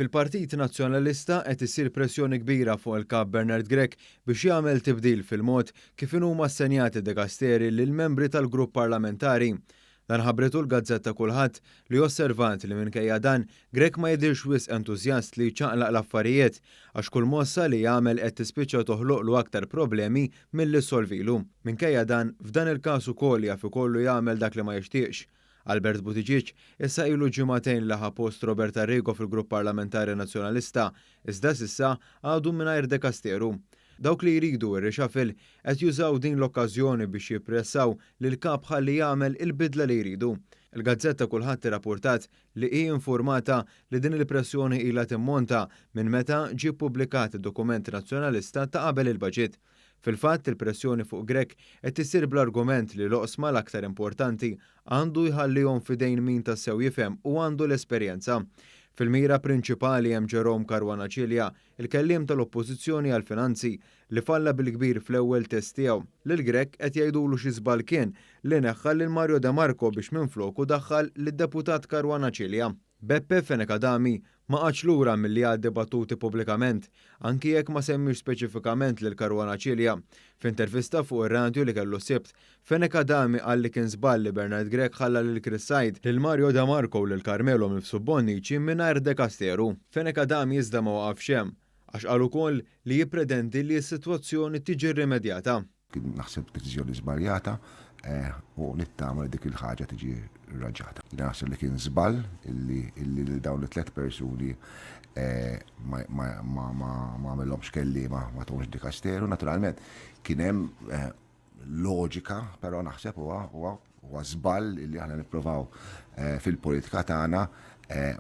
Fil-Partit Nazzjonalista qed issir pressjoni kbira fuq il-Kap Bernard Grech biex jagħmel tibdil fil-mod kif inhuma assenjati dikasteri lill-membri tal-grupp parlamentari. Dan ħabritu l-gazzetta Kulħadd li osservat li minkejja dan Grech ma jidhirx wisq entużjast li jċaqlaq l-affarijiet għax kull mossa li jagħmel qed tispiċċa toħloqlu aktar problemi milli ssolvilu. Minkejja dan, f'dan il-każ ukoll jaf ikollu jagħmel dak li ma jixtieqx. Albert Buttigieg issa ilu ġimagħtejn li ħa post Robert Arrigo fil-Grupp Parlamentari Nazzjonalista, iżda s'issa għadu mingħajr dekasteru. Dawk li jridu r-reshuffle qed jużaw din l-okkażjoni biex jippressaw lill-Kap ħalli jagħmel il-bidla li jridu. Il-gazzetta Kulħadd irrappurtat li hi infurmata li din il-pressjoni ilha timmonta minn meta ġie ppubblikat id-dokument Nazzjonalista ta' qabel il-baġit. Fil-fatt, il-pressjoni fuq Grech qed issir bl-argument li l-oqsma l-aktar importanti għandu jħallihom f'idejn min tassew jifhem u għandu l-esperjenza. Fil-mira prinċipali hemm Jerome Caruana Cilia, il-kelliem tal-Oppożizzjoni għall-Finanzi, li falla bil-kbir fl-ewwel test tiegħu. Lil Grech qed jgħidulu xi żball kien li neħħa lil Mario De Marco biex minfloku daħħal lid-Deputat Caruana Cilia. Beppe Fenech Adami ma qagħadx lura milli jgħaddi battuti pubblikament, anki jekk ma semmiex speċifikament lil Caruana Cilia. F'intervista fuq ir-radju li kellu s-Sibt, Fenech Adami qal li kien żball li Bernard Grech ħalla lil Chris Said, lil Mario De Marco u lil Carmelo Mifsud Bonnici mingħajr dekasteru. Fenech Adami iżda ma waqafx hemm, għax qal ukoll li jippretendi li s-sitwazzjoni tiġi rrimedjata. Kien naħseb deċiżjoni żbaljata u nittama li dik il-ħaġa tiġi rranġata. Jiena naħseb li kien żball illi lil dawn it-tlet persuni ma għamilhomx kelliema, ma tahomx dikasteru. Naturalment kien hemm loġika, però naħseb huwa huwa żball illi aħna nipprovaw fil-politika tagħna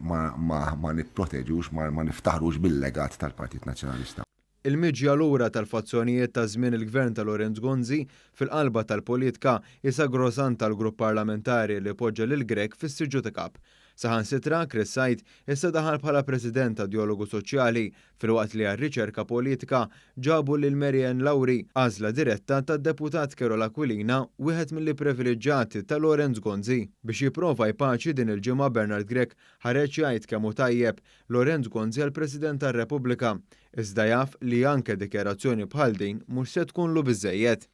ma nipproteġux, ma niftaħrux bil-legat tal-Partit Nazzjonalista. Il-miġja lura tal-fazzjonijiet ta' żmien il-Gvern ta' Lawrence Gonzi fil-qalba tal-politka hi sagrosanta għall-grupp parlamentari li poġġa lil Grech fis-siġġu ta' kap. Saħansitra, Chris Said issa daħal bħala President tad-Djalogu Soċjali filwaqt li għar-riċerka politika ġabu lil Mary Ann Lauri, għażla diretta tad-Deputat Karol Aquilina, wieħed mill-ipprivileġġjati ta' Lawrence Gonzi. Biex jipprova jpaċi din il-ġimgħa Bernard Grech ħareġ jgħid kemm hu tajjeb Lawrence Gonzi għall-President tar-Repubblika, iżda jaf li anke dikjarazzjoni bħal din mhux se tkunlu biżżejjed.